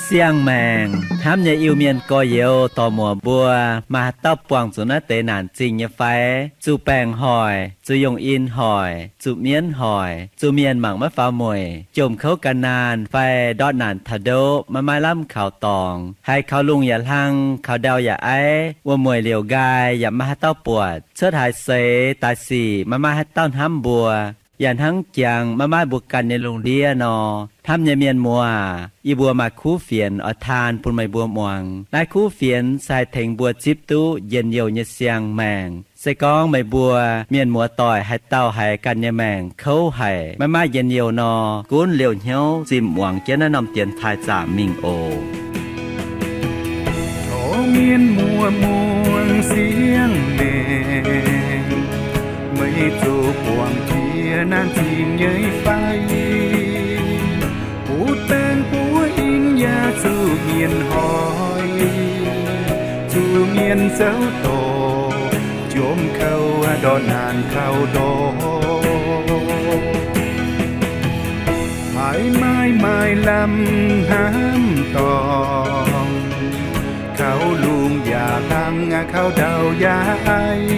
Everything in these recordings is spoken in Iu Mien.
Siang-maengc hnamv nyei Iu-Mienh gorx-youz dorc-muoc mbuo, maaih haaix dauh buangh zuqc naaiv deix naanc zingh nyei fai? Zuqc baengc hoic, zuqc yongh in hoic, zuqc mienv hoic, zuqc mienh mangc maiv faaux mueic, jomc kouv gan naanh fai ndortv naanc taux ndoqv maiv maaih lamh kaux dorngx, haiz kaux lungh yaac hlang, kaux ndau yaac aiv, wuom-mueic liouc nqaai yaac maiv maaih haaix dauh buatc, cuotv haaix seix daaih sic maiv maaih haaix dauh hnamv mbuo, yaac hnangv jangx maiv maaih mbuo ganh nyei lungh ndiev nor. Hnamv nyei mienh muoz, yie mbuo maaih kuv fienx oix taan bun meih mbuo muangx. Naaiv kuv fienx se haih tengx mbuo zipv duqv njien-youh nyei siang-maengc. Se gorngv meih mbuo mienh muoz-doic haaix dauh haiz ganh nyei maengc kouv haic, maiv maaih njien-youh nor, gunv liouh hnyouv zimh muangx jienv naaiv norm dienx taaih zaamc mingh oc. Tov mienh muoz muangx siang-maengc, meih zoux buangh jiex naanc zingh nyei fai? Butv baengc buov in yaac zuqc mienh hoic, zuqc mienh zouv dorc, jomc kouv ndortv naanc kaux ndortc. Haiz maaih maaih lamh hnamv dorngx, kaux lungh yaac hlang, kaux ndau yaac aiv,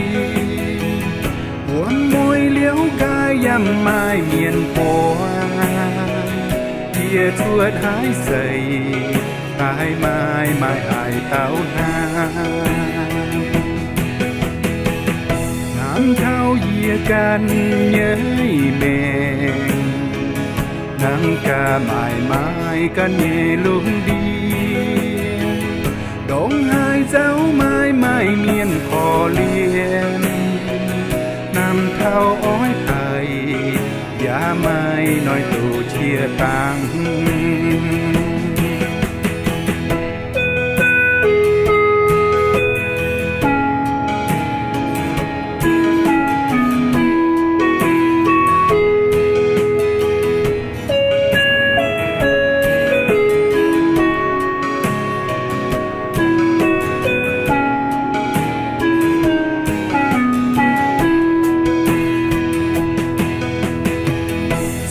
wuom-mueic liouc nqaai yaac maaih mienh buangh, yie cuotv haaix seix daaih maaih maaih haaix dauh hnamv. Hnamv taux yie ganh nyei maengc, hnangv gaax maaih maaih ganh nyei lungh ndiev, ndongc haaix nzauh maaih maaih mienh korv-lienh, hnamv taux oix daic yaac maaih noic doqc qiex dangx.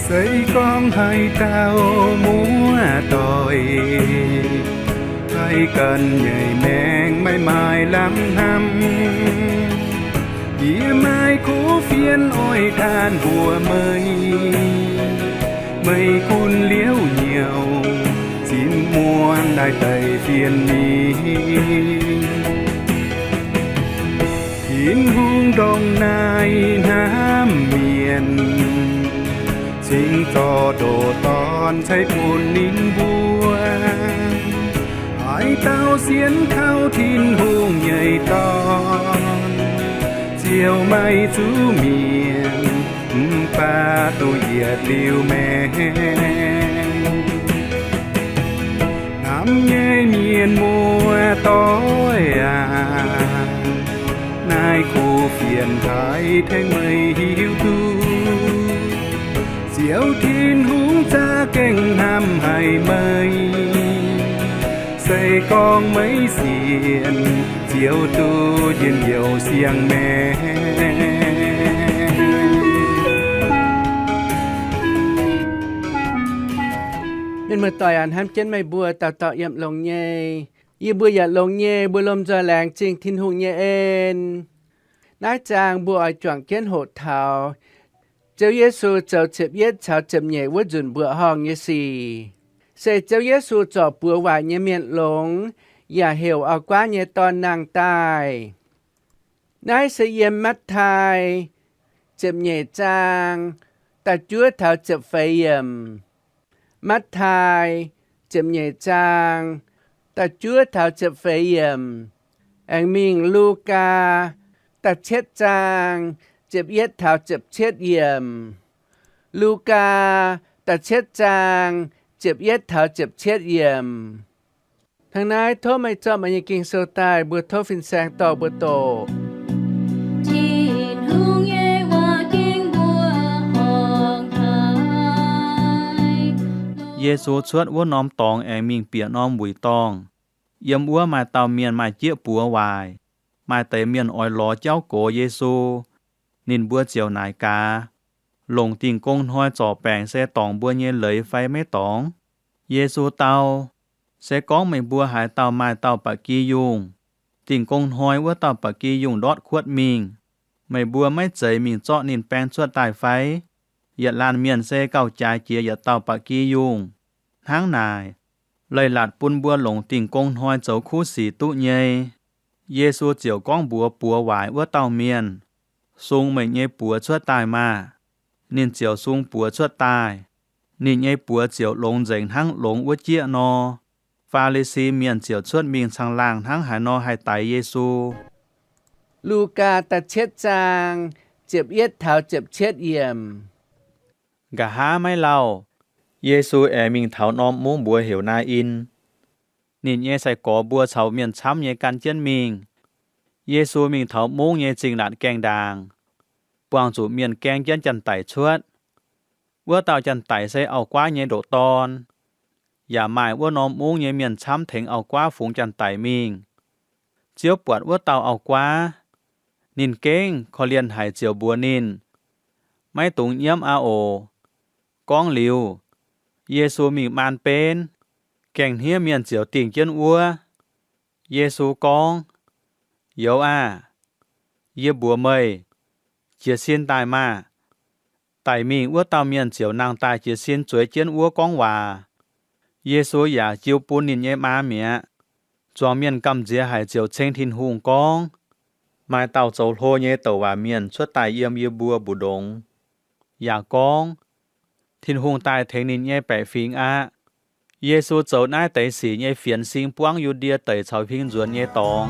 Se gorngv haaix dauh muoz-doic haiz ganh nyei maengc maiv maaih lamh hnamv, yie maaih kuv fienx oix taan mbuox meih. Meih gunv liouc nyouz zinh muangx naaiv deix fienx mingh. Tin-Hungh ndongc naaiv hnamv mienh, cingx zorqv ndoqc Dorn ceix bun ninh mbuo. Haaix dauh sienx kaux Tin-Hungh nyei Dorn ziouc maiv zuqc mienh, mv baac duqv yietc liuz maengc. Hnamv nyei mienh muoz-doic aac, naaiv kuv fienx haiz tengx meih hiuv duqv, Ziouv Tin-Hungh za'gengh hnamv haic meih. Se gorngv meih sienx, ziouc duqv njien-youh siang-maengc. Mienh muoz-doic aac, hnamv jienv meih mbuo dauh dauh yiem longx nyei. Yie mbuo yaac longx nyei, mbuo lomh nzoih laengz zingh Tin-Hungh nyei en. Naaiv zaang mbuo oix juangc jienv hoqc taux Ziouv Yesu zoux ziepc yietv caux ziepc nyeic wuov nzunc mbuoqc horngh nyei sic, se Ziouv Yesu zorc buoz waaic nyei mienh longx, yaac heuc auv-guaav nyei dorn nangh daaih. Naaiv se yiem Matv^taai ziepc nyeic zaang da'juov taux ziepc feix yiemc. Matv^taai ziepc nyeic zaang da'juov taux ziepc feix yiemc. Aengx mingh Lugaa da'cietv zaang ziepc yietv taux ziepc cietv yiemc. Lugaa da'cietv zaang ziepc yietv taux ziepc cietv yiemc. Hnangv naaiv tov meih zorqv meih nyei Ging-Sou daaih, mbuo tov fin-saeng dorh mbuo doqc. Tin-Hungh nyei waac-ging mbuo horngc haic. Yesu cuotv wuov norm dorngx aengx mingh bieqc norm wuic dorngh. Yiem wuov maaih dauh mienh maaih jieqv buoz waaic. Maaih deix mienh oix lorz jauv gox Yesu. Ninh mbuo ziouc naaic gaax, Longc Dingh Gong Hnoi zorc baengc se dorngc mbuo nyei leiz fai maiv dorngc? Yesu dau, Se gorngv meih mbuo haaix dauh maaih dauh ba'gi yungh, Dingh Gong Hnoi wuov dauh ba'gi yungh ndortv kuotv mingh, meih mbuo maiv zeiz mingh zorqv ninh baeng cuotv daaih fai? Yietc laanh mienh se gauh jaaix jiex yietc dauh ba'gi yungh. Hnangv naaic, leiz-latc bun mbuo longc Dingh Gong Hnoi zoux kuv sic duqv nyei. Yesu ziouc gorngv mbuox buoz waaic wuov dauh mienh, Sung meih nyei buoz cuotv daaih maah! Ninh ziouc sung buoz cuotv daaih. Ninh nyei buoz ziouc longx nzengc hnangv longx wuov jieqv nor. Faa^li^si Mienh ziouc cuotv mingh caangh laangh hnangv haaix nor haih daix Yesu. Lugaa da'cietv zaang, ziepc yietv taux ziepc cietv yiemc. Nqa'haav maiv lauh, Yesu aengx mingh taux norm mungv mbuox heuc Naa^in. Ninh nyei sai-gorx mbuo caux mienh camv nyei gan jienv mingh. Yesu mingh taux mungv nyei zingh laatc gaengh ndaangc, buangh zuqc mienh gaeng jienv janx-daic cuotv. Wuov dauh janx-daic se auv-guaav nyei ndoqc dorn. Yaac maaih wuov norm mungv nyei mienh camv tengx auv-guaav fungx janx-daic mingh. Ziouv buatc wuov dauh auv-guaav, ninh gengh korv-lienh haic ziouc mbuox ninh, Maiv dungx nyiemv aqv oc. Gorngv liuz, Yesu mingh maan benv, gaeng-hniev mienh ziouc dingh jienv wuov. Yesu gorngv, Youz aah! Yie mbuox meih, jiez sin daaih maah! Daic mingh wuov dauh mienh ziouc nangh daaih jiez sin zueiz jienv wuov gorngv waac. Yesu yaac jiu bun ninh nyei maa mi'aqv. Zuangx mienh gamh nziex haic ziouc ceng Tin-Hungh gorngv, Maaih dauh zoux hlo nyei douc waac mienh cuotv daaih yiem yie mbuo mbu'ndongx. Yaac gorngv, Tin-Hungh daaih tengx ninh nyei baeqc fingx aqv. Yesu zoux naaiv deix sic nyei fienx sing buangv Yu^ndie Deic caux huing nzuonx nyei dorngx.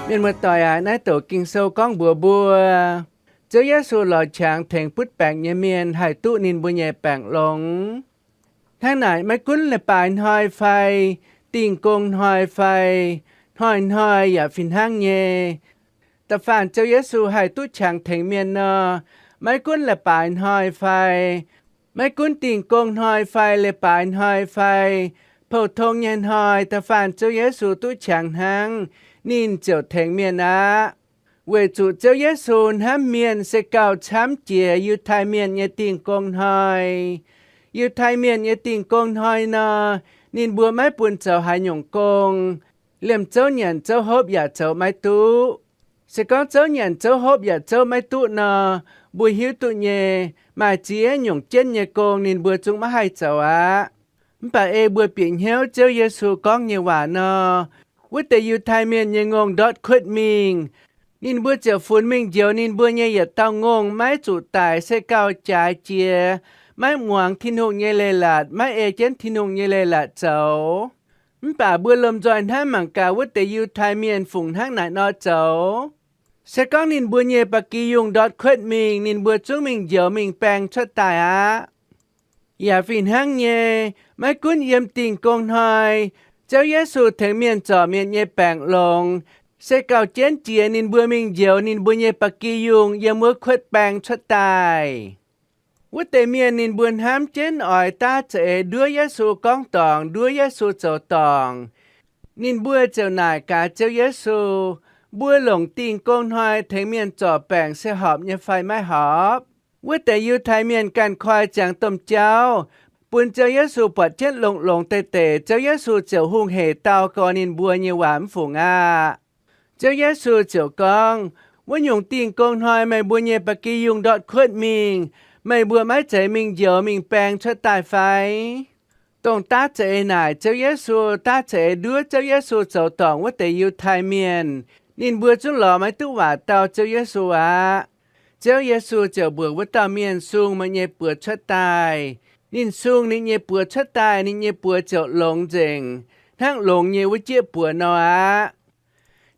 Mienh muoz-doic aac, naaiv douc Ging-Sou gorngv mbuox mbuo, Ziouv Yesu lorz qangx tengx butv baengc nyei mienh haih duqv ninh mbuo nyei baengc longx. Hnangv naaic, maiv gunv leiz-baaix hnoi fai, Dingh Gong Hnoi fai, hnoi-hnoi yaac fih hnangv nyei. Da'faanh Ziouv Yesu haih duqv qangx tengx mienh nor, maiv gunv leiz-baaix hnoi fai, maiv gunv Dingh Gong Hnoi fai leiz-baaix hnoi fai, pou-tong nyei hnoi, da'faanh Ziouv Yesu duqv qangx hnangv, ninh ziouc tengx mienh aqv. Weic zuqc Ziouv Yesu hnamv mienh se gauh camv jiex Yiutai Mienh nyei Dingh Gong Hnoi. Yiutai Mienh nyei Dingh Gong Hnoi nor, ninh mbuo maiv bun zoux haaix nyungc gong. Liemh zouv nyanc zouv hopv yaac zoux maiv duqv. Se gorngv zouv nyanc zouv hopv yaac zouv maiv duqv nor, mbuo hiuv duqv nyei, maaih ziex nyungc jienv nyei gong ninh mbuo zungv maiv haih zoux aqv. Mv baac ei mbuo bieqc hnyouv Ziouv Yesu gorngv nyei waac nor, wuov deix Yiutai Mienh nyei ngongh ndortv kuotv mingh, ninh mbuo ziouc funx mingh njoux ninh mbuo nyei yietc dauh ngongh maiv zuqc daic se gauh jaaix jiex, maiv muangx Tin-Hungh nyei leiz-latc, maiv ei jienv Tin-Hungh nyei leiz-latc zoux. Mv baac mbuo lomh nzoih hnamv mangc gaax wuov deix Yiutai Mienh fungc hnangv naaic nor zoux. Se gorngv ninh mbuo nyei ba'gi yungh ndortv kuotv mingh, ninh mbuo zungv mingh njoux mingh baeng cuotv daaih aqv. Yaac fih hnangv nyei, maiv gunv yiem Dingh Gong Hnoi, Ziouv Yesu tengx mienh zorc mienh nyei baengc longx, se gauh jienv jiex ninh mbuo mingh njoux ninh mbuo nyei ba'gi yungh yiem wuov kuotv baeng cuotv daaih. Wuov deix mienh ninh mbuo hnamv jienv oix daav za'eix nduov Yesu gorngv dorngc, nduov Yesu zoux dorngc. Ninh mbuo ziouc naaic gaax Ziouv Yesu, Mbuo longc Dingh Gong Hnoi tengx mienh zorc baengc se horpc nyei fai maiv horpc? Wuov deix Yiutai Mienh ganh koi ziangx domh jauv, bun Ziouv Yesu buatc jienv longx-longx deix deix, Ziouv Yesu ziouc hungh hec dau gorx ninh mbuo nyei waac mv fungc aqv. Ziouv Yesu ziouc gorngv, Wuov nyungc Dingh Gong Hnoi meih mbuo nyei ba'gi yungh ndortv kuotv mingh, meih mbuo maiv zeiz mingh njoux mingh baeng cuotv daaih fai? Dongh daav za'eix naaic Ziouv Yesu, daav za'eix nduov Ziouv Yesu zoux dorngc wuov deix Yiutai Mienh, ninh mbuo zungv lorz maiv duqv waac dau Ziouv Yesu aqv. Ziouv Yesu ziouc mbuox wuov dauh mienh, Sung meih nyei buoz cuotv daaih. Ninh sung ninh nyei buoz cuotv daaih, ninh nyei buoz ziouc longx nzengc, hnangv longx nyei wuov jieqv buoz nor aqv.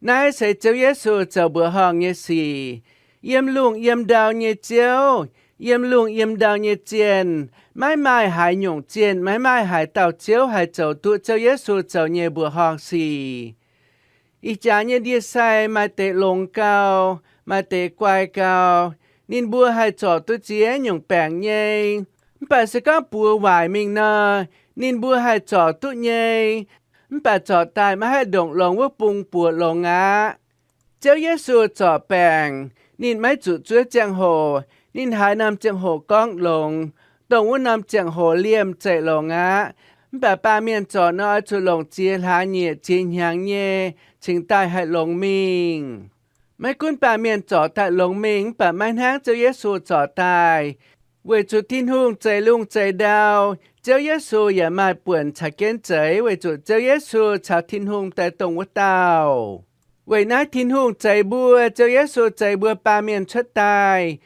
Naaiv se Ziouv Yesu zoux mbuoqc horngh nyei sic. Yiem lungh yiem ndau nyei Ziouv, yiem lungh yiem ndau nyei zienh, maiv maaih haaix nyungc zienh, maiv maaih haaix dauh ziouv haih zoux duqv Ziouv Yesu zoux nyei mbuoqc horngh sic. Ih jaax nyei ndie-sai maaih deix longx gau, maaih deix guai gau. Ninh mbuo haih zorc duqv ziex nyungc baengc nyei. Mv baac se gorngv buoz waaic mingh nor, ninh mbuo haih zorc duqv nyei. Mv baac zorc daaih maiv haih ndongc longx wuov bung buoz longx aqv. Ziouv Yesu zorc baengc, ninh maiv zuqc zuov ziangh hoc. Ninh haaix norm ziangh hoc gorngv longx, dongh wuov norm ziangh hoc liemh zeqc longx aqv. Mv baac baamh mienh zorc nor oix zuqc longc ziex hlaax nyieqc ziex hnyangx nyei cingx daaih haih longx mingh. Maiv gunv baamh mienh zorc daaih longx mingh mv baac maiv hnangv Ziouv Yesu zorc daaih, weic zuqc Tin-Hungh zeix lungh zeix ndau, Ziouv Yesu yaac maaih buonc caux jienv zeix, weic zuqc Ziouv Yesu caux Tin-Hungh daaih dongh wuov dauh. Weic naaiv Tin-Hungh zeix mbuo, Ziouv Yesu zeix mbuo baamh mienh cuotv daaih.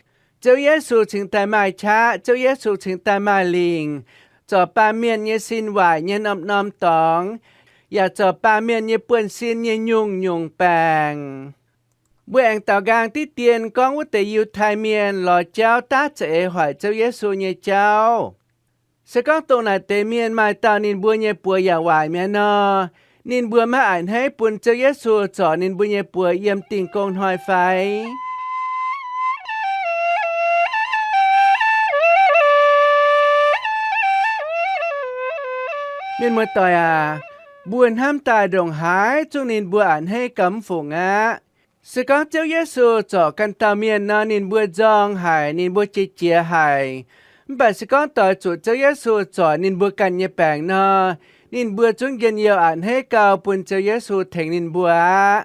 Ziouv Yesu cingx daaih maaih qaqv, Ziouv Yesu cingx daaih maaih lingc, zorc baamh mienh nyei sin waaic nyei norm-norm dorngx, yaac zorc baamh mienh nyei buonv-sin nyei nyungc-nyungc baengc. Mbuo aengx daaux nqaang diqv dien gorngv wuov deix Yiutai Mienh lorz jauv daav za'eix hoic Ziouv Yesu nyei jauv. Se gorngv dongh naaic deix mienh maaih dauh ninh mbuo nyei buoz yaac waaic mi'aqv nor, ninh mbuo maiv a'hneiv bun Ziouv Yesu zorc ninh mbuo nyei buoz yiem Dingh Gong Hnoi fai? Mienh muoz-doic aac, mbuo hnamv daaih ndongc haaix zungv ninh mbuo a'hneiv gauh mv fungc aqv. Se gorngv Ziouv Yesu zorc ganh dauh mienh nor, ninh mbuo nzorng haic, ninh mbuo jiex jiez haic. Mv baac se gorngv doix zuqc Ziouv Yesu zorc ninh mbuo ganh nyei baengc nor, ninh mbuo zungv njien-youh a'hneiv gau bun Ziouv Yesu tengx ninh mbuo aqv.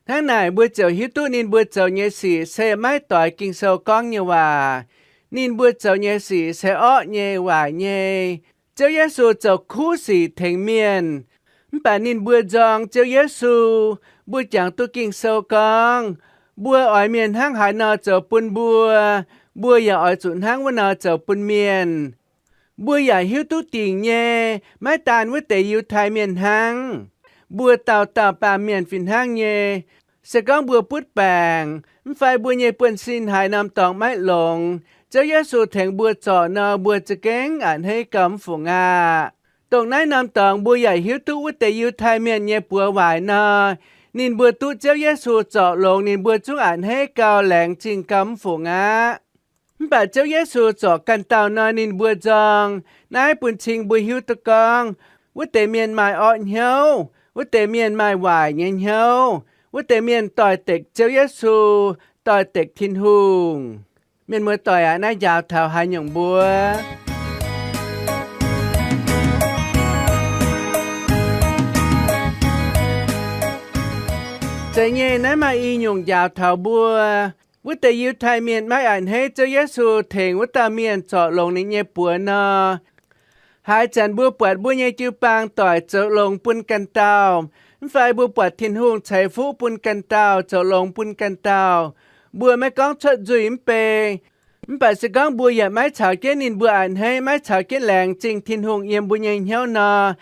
Hnangv naaic mbuo ziouc hiuv duqv ninh mbuo zoux nyei sic se maiv doix Ging-Sou gorngv nyei waac. Ninh mbuo zoux nyei sic se orqv nyei, waaic nyei. Ziouv Yesu zoux kuv sic tengx mienh, mv baac ninh mbuo nzorng Ziouv Yesu. Mbuo jangx duqv Ging-Sou gorngv, mbuo oix mienh hnangv haaix nor zoux bun mbuo, mbuo yaac oix zuqc hnangv wuov nor zoux bun mienh. Mbuo yaac hiuv duqv dingc nyei, maiv daan wuov deix Yiutai Mienh hnangv. Mbuo dauh dauh baamh mienh fih hnangv nyei. Se gorngv mbuo butv baengc, mv fai mbuo nyei buonv-sin haaix norm dorngx maiv longx, Ziouv Yesu tengx mbuo zorc nor, mbuo za'gengh a'hneiv gauh mv fungc aqv. Dongh naaiv norm dorngx mbuo yaac hiuv duqv wuov deix Yiutai Mienh nyei buoz waaic nor, ninh mbuo duqv Ziouv Yesu zorc longx, ninh mbuo zungv a'hneiv gauh, laengz zingh gauh mv fungc aqv. Mv baac Ziouv Yesu zorc ganh dauh nor, ninh mbuo nzorng. Naaiv bun cing mbuo hiuv duqv gorngv, wuov deix mienh maaih orqv hnyouv, wuov deix mienh maaih waaic nyei hnyouv, wuov deix mienh doix-dekc Ziouv Yesu, doix-dekc Tin-Hungh. Mienh muoz-doic aac, naaiv njaaux taux haaix nyungc mbuo? Zeiz nyei, naaiv maaih i nyungc njaaux taux mbuo. Wuov deix Yiutai Mienh maiv a'hneiv Ziouv Yesu tengx wuov dauh mienh zorc longx ninh nyei buoz nor, haaix zanc mbuo buatc mbuo nyei jiu-baang doic zoux longx bun ganh dauh, mv fai mbuo buatc Tin-Hungh ceix fuqv bun ganh dauh, zoux longx bun ganh dauh, mbuo maiv gorngv cuotv nzuih mv bei. Mv baac se gorngv mbuo yaac maiv caux jienv ninh mbuo a'hneiv, maiv caux jienv laengz zingh Tin-Hungh yiem mbuo nyei hnyouv nor,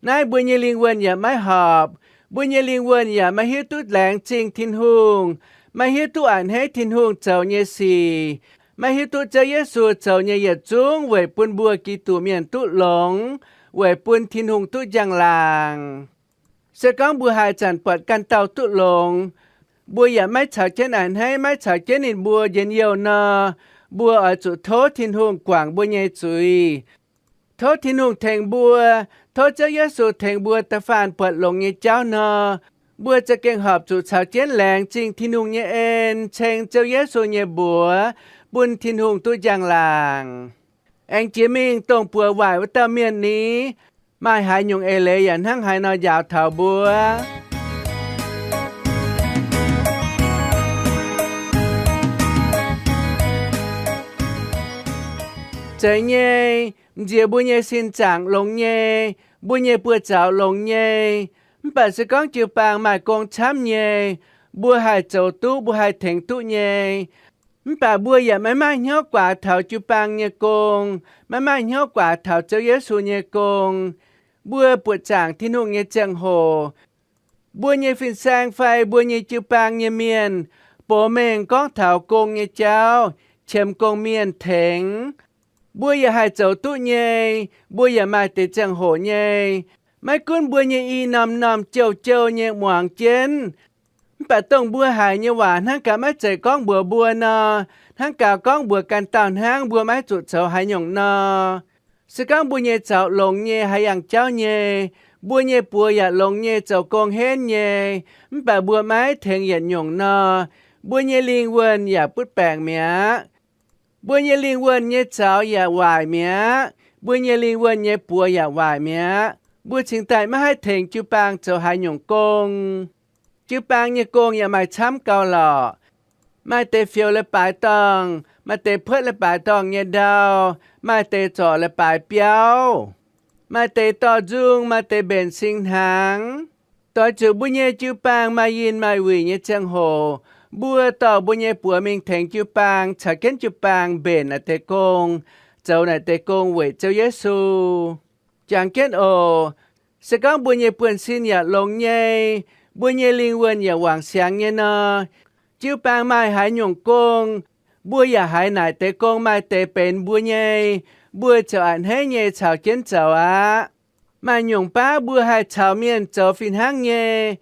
naaiv mbuo nyei lingh wuonh yaac maiv horpc. Mbuo nyei lingh wuonh yaac maiv hiuv duqv laengz zingh Tin-Hungh, maiv hiuv duqv a'hneiv Tin-Hungh zoux nyei sic, maiv hiuv duqv Ziouv Yesu zoux nyei yietc zungv weic bun mbuo Giduc mienh duqv longx, weic bun Tin-Hungh duqv njang-laangc. Se gorngv mbuo haaix zanc buatc ganh dauh duqv longx, mbuo yaac maiv caux jienv a'hneiv, maiv caux jienv ninh mbuo njien-youh nor, mbuo oix zuqc tov Tin-Hungh guangc mbuo nyei zuiz. Tov Tin-Hungh tengx mbuo, tov Ziouv Yesu tengx mbuo da'faanh buatc longx nyei jauv nor, mbuo za'gengh horpc zuqc caux jienv laengz zingh Tin-Hungh nyei en, ceng Ziouv Yesu nyei mbuox, bun Tin-Hungh duqv njang-laangc. Aengx jiex mingh dongh buoz waaic wuov dauh mienh ni, maaih haaix nyungc eix leiz yaac hnangv haaix nor njaaux taux mbuo? Zeiz nyei, nziex mbuo nyei sin zaangc longx nyei, mbuo nyei buoz-zaux longx nyei, mv baac se gorngv jiu-baang maaih gong camv nyei, mbuo haih zoux duqv, mbuo haih tengx duqv nyei. Mv baac mbuo yaac maiv maaih hnyouv guaax taux jiu-baang nyei gong, maiv maaih hnyouv guaax taux Ziouv Yesu nyei gong. Mbuo buoqc zaangc Tin-Hungh nyei ziangh hoc, mbuo nyei fin-saeng fai mbuo nyei jiu-baang nyei mienh box mengh gorngv taux gong nyei jauv, qiemx gong-mienh tengx. Mbuo yaac haih zoux duqv nyei. Mbuo yaac maaih deix ziangh hoc nyei, maiv gunv mbuo nyei i norm-norm jouh-jouh nyei muangx jienv, mv baac dongh mbuo haiz nyei waac hnangv gaax maiv zeiz gorngv mbuox mbuo nor, hnangv gaax gorngv mbuox ganh dauh hnangv, mbuo maiv zuqc zoux haaix nyungc nor. Se gorngv mbuo nyei zaux longx nyei, haaix yangh jauv nyei, mbuo nyei buoz yaac longx nyei, zoux gong henv nyei, mv baac mbuo maiv tengx yietc nyungc nor, mbuo nyei lingh wuonh yaac butv baengc mi'aqv. Mbuo nyei lingh wuonh nyei zaux yaac waaic mi'aqv. Mbuo nyei lingh wuonh nyei buoz yaac waaic mi'aqv. Mbuo cingx daaih maiv haih tengx jiu-baang zoux haaix nyungc gong. Jiu-baang nyei gong yaac maaih camv gauh lorqc. Maaih deix fioux leiz-baaix dorngh, maaih deix puotv leiz-baaix dorngh nyei ndau, maaih deix zorc leiz-baaix biauv, maaih deix dorh nzung, maaih deix mbenc sing hnaangx. Doix zuqc mbuo nyei jiu-baang maaih yinh maaih wuic nyei ziangh hoc, mbuo dorh mbuo nyei buoz mingh tengx jiu-baang, caux jienv jiu-baang mbenc naaic deix gong, zoux naaic deix gong weic Ziouv Yesu. Jangx jienv oc. Se gorngv mbuo nyei buonv-sin yaac longx nyei, mbuo nyei lingh wuonh yaac wangc siangx nyei nor, jiu-baang maaih haaix nyungc gong, mbuo yaac haiz naaic deix gong maaih deix benx mbuo nyei, mbuo ziouc a'hneiv nyei caux jienv zoux aqv. Maaih nyungc baav mbuo haih caux mienh zoux fih hnangv nyei.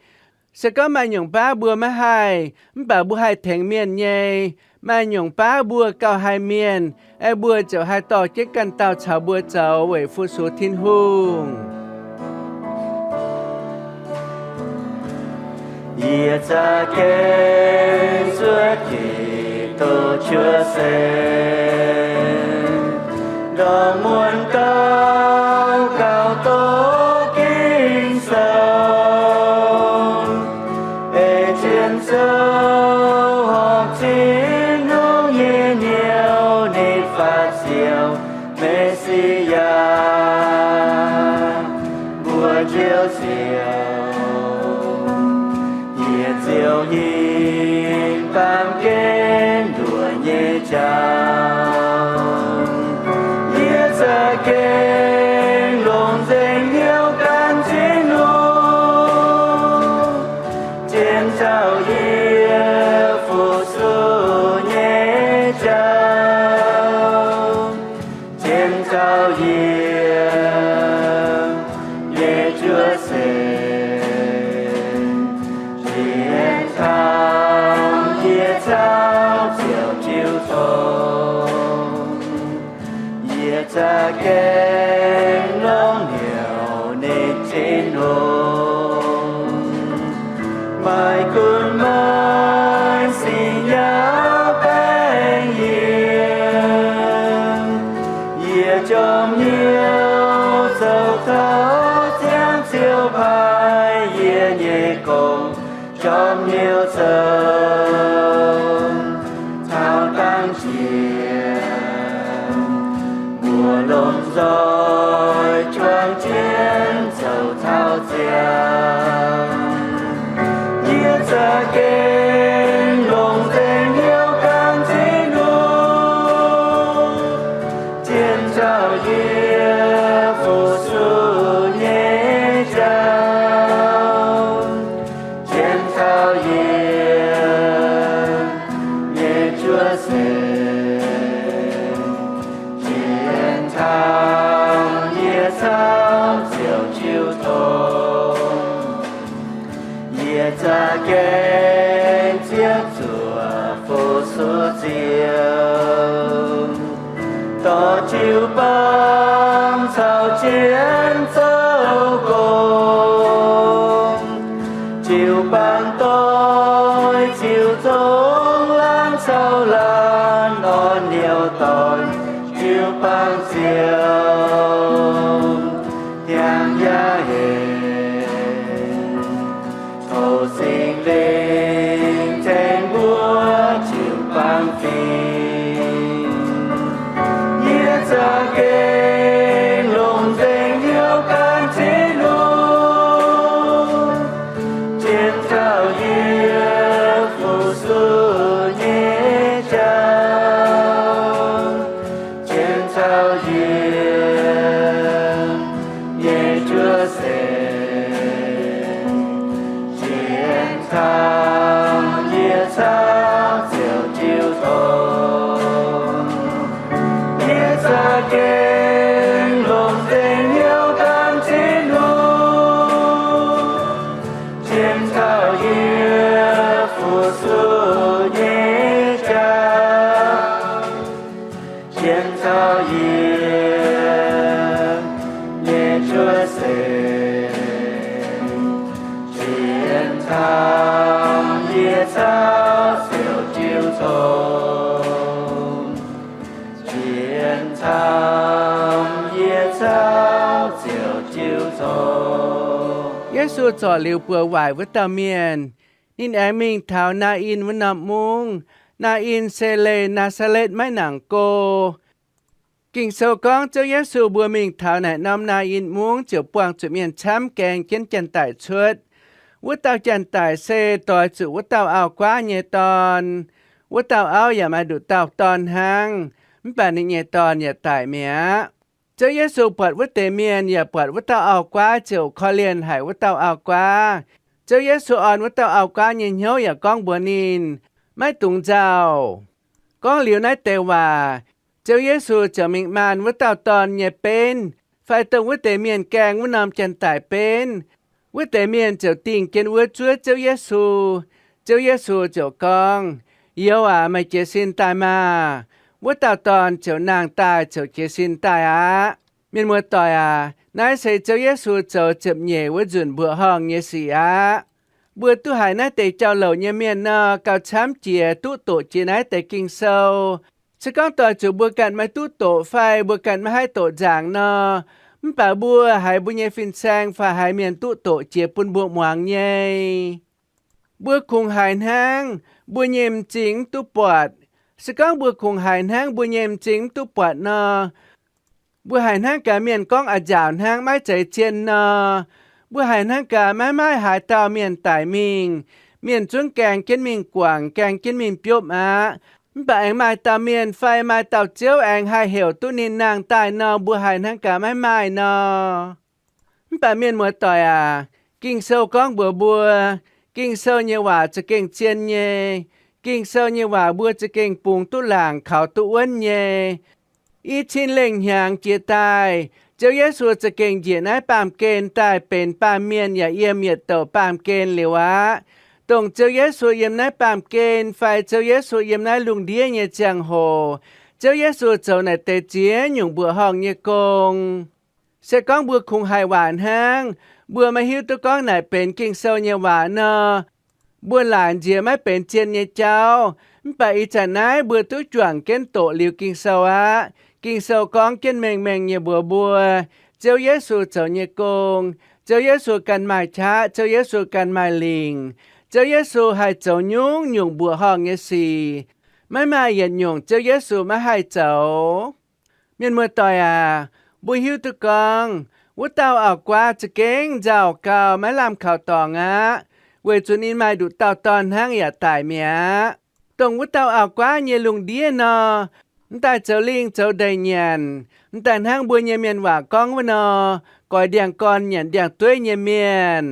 Se gorngv maaih nyungc baav mbuo maiv haih, mv baac mbuo haih tengx mienh nyei. Maaih nyungc baav mbuo gauh haih mienh, aeqv, mbuo ziouc haih dorh jienv ganh dauh caux mbuo zoux weic fu-sux Tin-Hungh. Yie za'gengh zuov Giduc cuotv seix, ndorm muonz dauh gauh doqc Ging-Sou, ei zien sou horpc Tin-Hungh nyei hnyouv, ninh faatv siou Me^si^yaa, mbuo Ziouv Ziouv. Yie ziouc hingh baamh gen nduoc nyei jauv. Yie za'gengh longc nzengc hnyouv gan Tin-Hungh, zien taux yie fu-sux nyei jauv, zien taux yie nyei cuotv seix, zien taux yie caux Ziouv jiu tong. Yie za'gengh longc hnyouv ninh Tin-Hungh, maiv gunv maaih singx nyaauv baeng yie. Yie jorm hnyouv zoux taux ziangh Ziouv paaiv yie nyei gong, jorm hnyouv zoux taux dangh jiex, mbuo lomh nzoih juangc jienv zoux taux ziangh. Yie za'gengh longc nzengc hnyouv gan Tin-Hungh, zien taux yie fu-sux nyei jauv, zien taux yie nyei cuotv seix, zien taux yie caux Ziouv jiu tong. Yie za'gengh ziepc zuoqc fu-sux Ziouv, dorh jiu-baang caux jienv zoux gong. Jiu-baang doix Ziouv zungv laanh caux laanh orn hnyouv doix jiu-baang Ziouv, hnyangx yaac hec. Tov Singx Lingh tengx mbuo jiu-baang fingx. Yie za'gengh longc nzengc hnyouv gan Tin-Hungh, zien taux yie fu-sux nyei jauv, zien taux yie cuotv seix, zien camv yie caux Ziouv jiu tong, zien camv yie caux Ziouv jiu tong. Yesu zorc liuz buoz waaic wuov dauh mienh, ninh aengx mingh taux Naa^in wuov norm mungv. Naa^in se leih Naa^saa^letv maiv nangc go. Ging-Sou gorngv Ziouv Yesu mbuo mingh taux naaic norm Naa^in mungv ziouc buangh zuqc mienh camv gaeng jienv janx-daic cuotv. Wuov dauh janx-daic se doix zuqc wuov dauh auv-guaav nyei dorn. Wuov dauh auv yaac maaih nduqc dauh dorn hnangv, mv baac ninh nyei dorn yaac daic mi'aqv. Ziouv Yesu buatc wuov deix mienh yaac buatc wuov dauh auv-guaav ziouc korv-lienh haic wuov dauh auv-guaav. Ziouv Yesu orn wuov dauh auv-guaav nyei hnyouv yaac gorngv mbuox ninh, maiv dungx nzauh. Gorngv liuz naaiv deix waac, Ziouv Yesu ziouc mingh maanh wuov dauh dorn nyei benv, fai dongh wuov deix mienh gaeng wuov norm janx-daic benv. Wuov deix mienh ziouc dingh jienv wuov zuov Ziouv Yesu. Ziouv Yesu ziouc gorngv, Youz aac, meih jiez sin daaih maah! Wuov dauh dorn ziouc nangh daaih ziouc jiez sin daaih aqv. Mienh muoz-doic aac, naaiv se Ziouv Yesu zoux ziepc nyeic wuov nzunc mbuoqc horngh nyei sic aqv. Mbuo duqv haiz naaiv deix jauv-louc nyei mienh nor, gauh camv jiex duqv doqc jiex naaiv deix Ging-Sou. Se gorngv doix zuqc mbuo ganh maiv duqv doqc fai mbuo ganh maiv haih doqc nzaangc nor, mv baac mbuo haiz mbuo nyei fin-saeng fai haiz mienh duqv doqc jiex bun mbuo muangx nyei. Mbuo kungx haiz hnangv mbuo nyei m'zing mv duqv buatc. Se gorngv mbuo kungx haiz hnangv mbuo nyei m'zing mv duqv buatc nor, mbuo haiz hnangv gaax mienh gorngv a'nziaauc hnangv maiv zeiz zien nor, mbuo haiz hnangv gaax maiv maaih haaix dauh mienh daic mingh, mienh zungv gaeng jienv mingh guangc, gaeng jienv mingh biopv aqv. Mv baac aengx maaih dauh mienh fai maaih dauh Ziouv aengx haih heuc duqv ninh nangh daaih nor, mbuo haiz hnangv gaax maiv maaih nor. Mv baac mienh muoz-doic aac, Ging-Sou gorngv mbuox mbuo, Ging-Sou nyei waac za'gengh zien nyei. Ging-Sou nyei waac mbuo za'gengh bungx duqv laangc, kaux duqv wuonv nyei. I cin lengh hnyangx jiex daaih, Ziouv Yesu za'gengh njiec naaiv baamh gen daaih benx baamh mienh yaac yiem yietc douc baamh gen liuz aqv. Dongh Ziouv Yesu yiem naaiv baamh gen fai Ziouv Yesu yiem naaiv lungh ndiev nyei ziangh hoc, Ziouv Yesu zoux naaic deix ziex nyungc mbuoqc horngh nyei gong. Se gorngv mbuo kungx haiz waac hnangv, mbuo maiv hiuv duqv gorngv naaic benx Ging-Sou nyei waac nor, mbuo laaic nziex maiv benx zien nyei jauv. Mv baac ih zanc naaiv mbuo duqv juangc jienv doqc liuz Ging-Sou aqv. Ging-Sou gorngv jienv mengh mengh nyei mbuox mbuo, Ziouv Yesu zoux nyei gong, Ziouv Yesu ganh maaih qaqv, Ziouv Yesu ganh maaih lingc, Ziouv Yesu haih zoux nyungc-nyungc mbuoqc horngh nyei sic. Maiv maaih yietc nyungc Ziouv Yesu maiv haih zoux. Mienh muoz-doic aac, mbuo hiuv duqv gorngv wuov dauh auv-guaav za'gengh nzauh gau, maiv lamh kaux dorngx aqv, weic zuqc ninh maaih nduqc dauh dorn hnangv yaac daic mi'aqv. Dongh wuov dauh auv-guaav nyei lungh ndiev nor, m'daaih zoux lingh zoux ndeic nyanc, m'daaih hnangv mbuo nyei mienh waac gorngv wuov nor, goix ndiangx-gorn nyanc ndiangx-dueiv nyei mienh.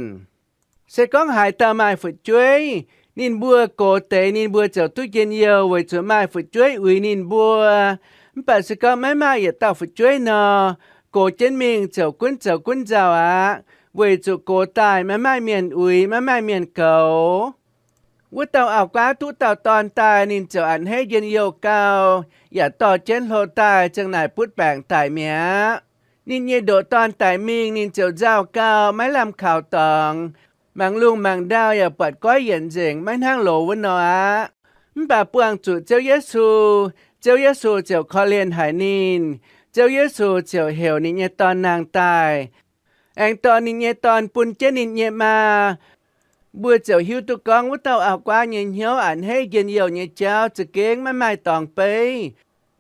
Se gorngv haaix dauh maaih fu'jueiv, ninh mbuo gox deix ninh mbuo ziouc duqv njien-youh weic zuqc maaih fu'jueiv uix ninh mbuo. Mv baac se gorngv maiv maaih yietc dauh fu'jueiv nor, gox jienv mingh ziouc gunv zoux gunv nzauh aqv, weic zuqc gox daaih maiv maaih mienh uix, maiv maaih mienh goux. Wuov dauh auv-guaav duqv dauh dorn daaih, ninh ziouc a'hneiv njien-youh gau, yaac dorh jienv hlo daaih ziang naaic butv baengc daic mi'aqv. Ninh nyei ndoqc dorn daic mingh, ninh ziouc nzauh gau, maiv lamh kaux dorngx. Mangc lungh mangc ndau yaac buatc goiv yienc nzengc, maiv hnangv loz wuov nor aqv. Mv baac buangh zuqc Ziouv Yesu, Ziouv Yesu ziouc korv-lienh haic ninh. Ziouv Yesu ziouc heuc ninh nyei dorn nangh daaih, aengx dorh ninh nyei dorn bun jienv ninh nyei maa. Mbuo ziouc hiuv duqv gorngv wuov dauh auv-guaav nyei hnyouv a'hneiv njien-youh nyei jauv za'gengh maiv maaih dorngx beiv,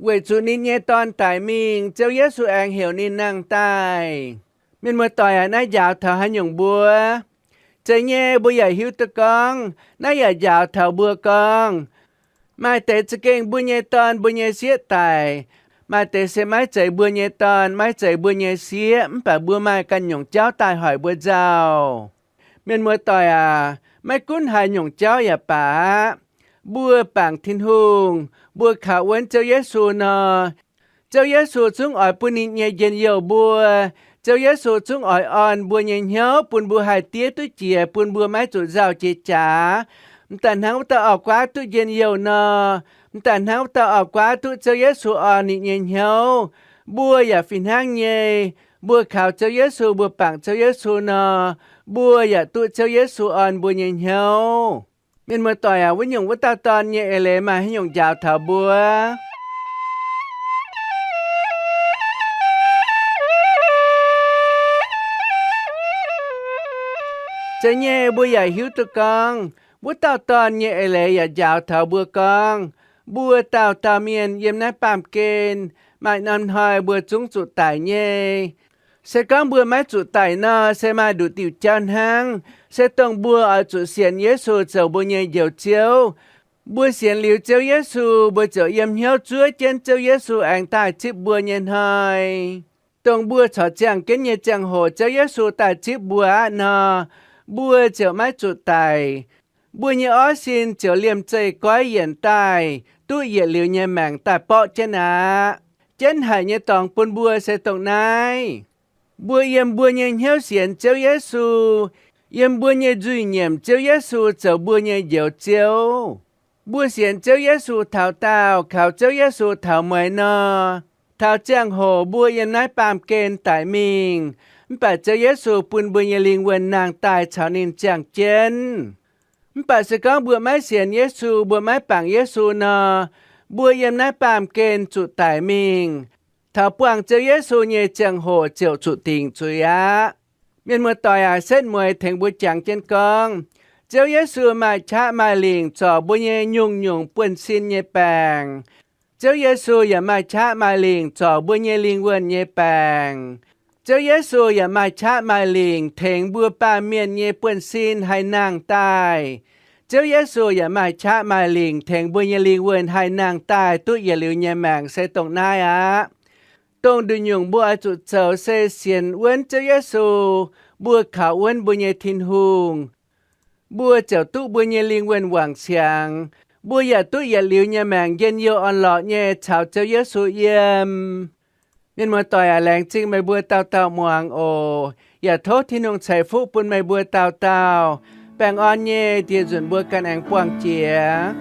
weic zuqc ninh nyei dorn daic mingh, Ziouv Yesu aengx heuc ninh nangh daaih. Mienh muoz-doic aac, naaiv njaaux taux haaix nyungc mbuo? Zeiz nyei, mbuo yaac hiuv duqv gorngv naaiv yaac njaaux taux mbuo gorngv, maaih deix za'gengh mbuo nyei dorn mbuo nyei sieqv daic, maaih deix se maiv zeiz mbuo nyei dorn maiv zeiz mbuo nyei sieqv, mv baac mbuo maaih ganh nyungc jauv daaih hoic mbuo nzauh. Mienh muoz-doic aac, maiv gunv haaix nyungc jauv yaac baac aqv, mbuo bangc Tin-Hungh, mbuo kaux wuonv Ziouv Yesu nor, Ziouv Yesu zungv oix bun ninh nyei njien-youh mbuo. Ziouv Yesu zungv oix orn mbuo nyei hnyouv bun mbuo haih diev duqv jiex, bun mbuo maiv zuqc nzauh jiex jaax. M'daaih hnangv wuov dauh auv-guaav duqv njien-youh nor, m'daaih hnangv wuov dauh auv-guaav duqv Ziouv Yesu orn ninh nyei hnyouv, mbuo yaac fih hnangv nyei. Mbuo kaux Ziouv Yesu, mbuo bangc Ziouv Yesu nor, mbuo yaac duqv Ziouv Yesu orn mbuo nyei hnyouv. Mienh muoz-doic aac, wuov nyungc wuov dauh dorn nyei eix leiz maaih haaix nyungc njaaux taux mbuo? Zeiz nyei, mbuo yaac hiuv duqv gorngv wuov dauh dorn nyei eix leiz yaac njaaux taux mbuo gorngv, mbuo dauh dauh mienh yiem naaiv baamh gen maaih norm hnoi mbuo zungv zuqc daic nyei. Se gorngv mbuo maiv zuqc daic nor, se maaih nduqc diuc jauv hnangv, se dongh mbuo oix zuqc sienx Yesu zoux mbuo nyei Njoux Ziouv. Mbuo sienx liuz Ziouv Yesu, mbuo ziouc yiem hnyouv zuov jienv Ziouv Yesu aengx daaih zipv mbuo nyei hnoi. Dongh mbuo corc ziangh jienv nyei ziangh hoc Ziouv Yesu daaih zipv mbuo aqv nor, mbuo ziouc maiv zuqc daic. Mbuo nyei orv sin ziouc liemh zeih goiv yienc daaih, duqv yietc liuz nyei maengc daaih borqv jienv aqv. Jienv haic nyei dorngx bun mbuo se dongh naaiv. Mbuo yiem mbuo nyei hnyouv sienx Ziouv Yesu, yiem mbuo nyei nzuih nyiemc Ziouv Yesu zoux mbuo nyei Njoux Ziouv. Mbuo sienx Ziouv Yesu taux daauh, kaux Ziouv Yesu taux mueiz nor, taux ziangh hoc mbuo yiem naaiv baamh gen daic mingh, mv baac Ziouv Yesu bun mbuo nyei lingh wuonh nangh daaih caux ninh ziangh jienv. Mv baac se gorngv mbuo maiv sienx Yesu, mbuo maiv bangc Yesu nor, mbuo yiem naaiv baamh gen zuqc daic mingh. Taux buangh Ziouv Yesu nyei ziangh hoc ziouc zuqc dingc zuiz aqv. Mienh muoz-doic aac, setv mueiz tengx mbuo jangx jienv gorngv, Ziouv Yesu maaih qaqv maaih lingc zorc mbuo nyei nyungc-nyungc buonv-sin nyei baengc. Ziouv Yesu yaac maaih qaqv maaih lingc zorc mbuo nyei lingh wuonh nyei baengc. Ziouv Yesu yaac maaih qaqv maaih lingc tengx mbuo baamh mienh nyei buonv-sin haih nangh daaih. Ziouv Yesu yaac maaih qaqv maaih lingc tengx mbuo nyei lingh wuonh haih nangh daaih duqv yietc liuz nyei maengc se dongh naaiv aqv. Dongh nduqc nyungc mbuo oix zuqc zoux se sienx wuonv Ziouv Yesu, mbuo kaux wuonv mbuo nyei Tin-Hungh, mbuo ziouc duqv mbuo nyei lingh wuonh wangc siangx. Mbuo yaac duqv yietc liuz nyei maengc njien-youh orn-lorqc nyei caux Ziouv Yesu yiem. Mienh muoz-doic aac, laengz zingh meih mbuo dauh dauh muangx oc. Yaac tov Tin-Hungh ceix fuqv bun meih mbuo dauh dauh, baengh orn nyei dieh nzunc mbuo ganh aengx buangh jiex.